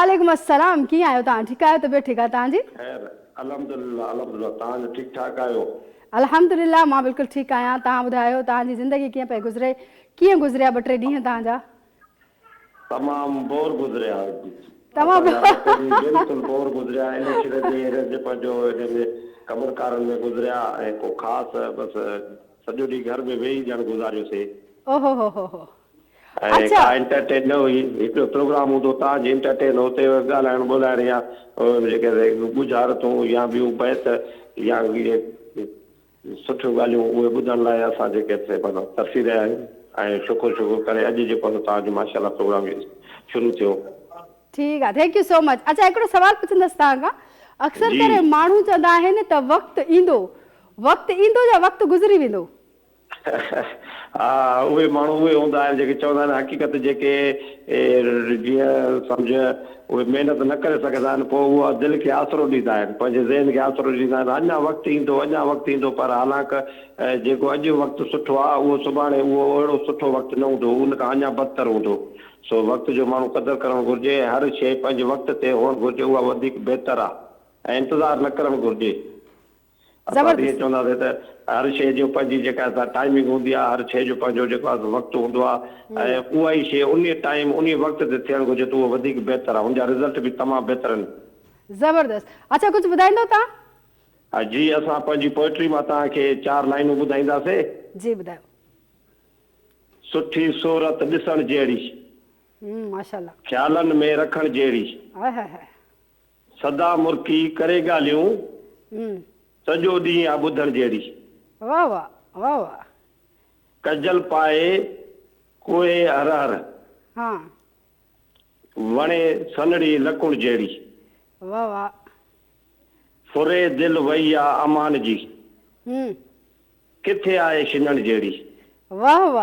وعليڪم السلام ڪيئن آهيو توهان ٺيڪ آهيو طبيعت ٺيڪ آهي توهان جي. خير الحمدلله الحمدلله توهان جو ٺيڪ ٺاڪ آهيو. الحمدلله مان بلڪل ٺيڪ آهيان توهان ٻڌايو توهان جي زندگي ڪيئن پئي گذري ڪيئن گذريا ٻه ٽي ڏينهن توهان جا. تمام بور گذريا تمام اسان جا ٻه ٽي ڏينهن بلڪل بور گذريا اليڪشن جي هن جي پنهنجو هن جي ڪمن ڪارن ۾ گذريا ۽ ڪو خاص بس سڄو ڏينهن گهر ۾ ويهي ڄڻ گذاريوسي. اوهوهوهوهو ۽ اڇا. ڪا انٽرٽين نه هئي هڪڙو پروگرام هوندو تان جي انٽرٽين هو اتي ڳالهائڻ ٻولهائڻ يا جيڪي ڳجهارتون يا ٻيون بيت يا اهي سٺيون ڳالهيون اهي ٻڌڻ لاء اسان جيڪي سي معنيٰ ترسي رهيا آهيون ۽ شڪر شڪر ڪري اڄ جيڪو آهي سو توهان جو ماشاء الله پروگرام شروع ٿيو. ٺيڪ آ thank you سو مچ اڇا هڪڙو سوال پڇندس توهان کان اڪثر جي. ڪري ماڻهو چوندا آهن ته وقت ايندو وقت ايندو يا وقت گذري ويندو. ها اهي ماڻهو اهي هوندا آهن جيڪي چوندا آهن حقيقت جيڪي جيئن سمجهه اهي محنت نه ڪري سگهندا آهن پوء اها دل کي آسرو ڏيندا آهن پنهنجي ذهن کي آسرو ڏيندا آهن اڃا وقت ايندو اڃا وقت ايندو پر حالانڪ جيڪو اڄ وقت سٺو آهي اهو سڀاڻي اهو اهڙو سٺو وقت نه هوندو ان کان اڃا بدتر هوندو سو وقت جو ماڻهو قدر ڪرڻ گهرجي ۽ هر شيء پنهنجي وقت تي هئڻ گهرجي اها وڌيڪ بهتر آهي ۽ انتظار نه ڪرڻ گهرجي. اسان ته ائين زبردست. چونداسين ته هر شيء جو پنهنجي جيڪا سا ٽائمنگ هوندي آهي، هر شيء جو پنهنجو جيڪو آهي سو وقت هوندو آهي ۽ اها ئي شيء انهيء ٽائيم انهيء وقت تي ٿيڻ گهرجي ته اهو وڌيڪ بهتر آهي، ان جا رزلٽ به تمام بهتر آهن. زبردست. اڇا ڪجهه ٻڌائيندو توهان؟ جي اسان پنهنجي پوئٽري مان توهان کي چار لائينون ٻڌائينداسين. جي ٻڌايو. سٺي صورت ڏسڻ جهڙي. ماشاءالله. خيالن ۾ رکڻ جهڙي. High high high. سدا مرڪي ڪري ڳالهيون. سڄو ڏينهن آ ٻڌڻ جهڙي. واه واه واه واه. ڪجل پائي ڪوهي هر هر. ها. وڻي سنهڙي لڪڻ جهڙي. واه واه. ڦري دل وئي آ امان جي. ڪٿي آهي شنڻ جهڙي. واه واه.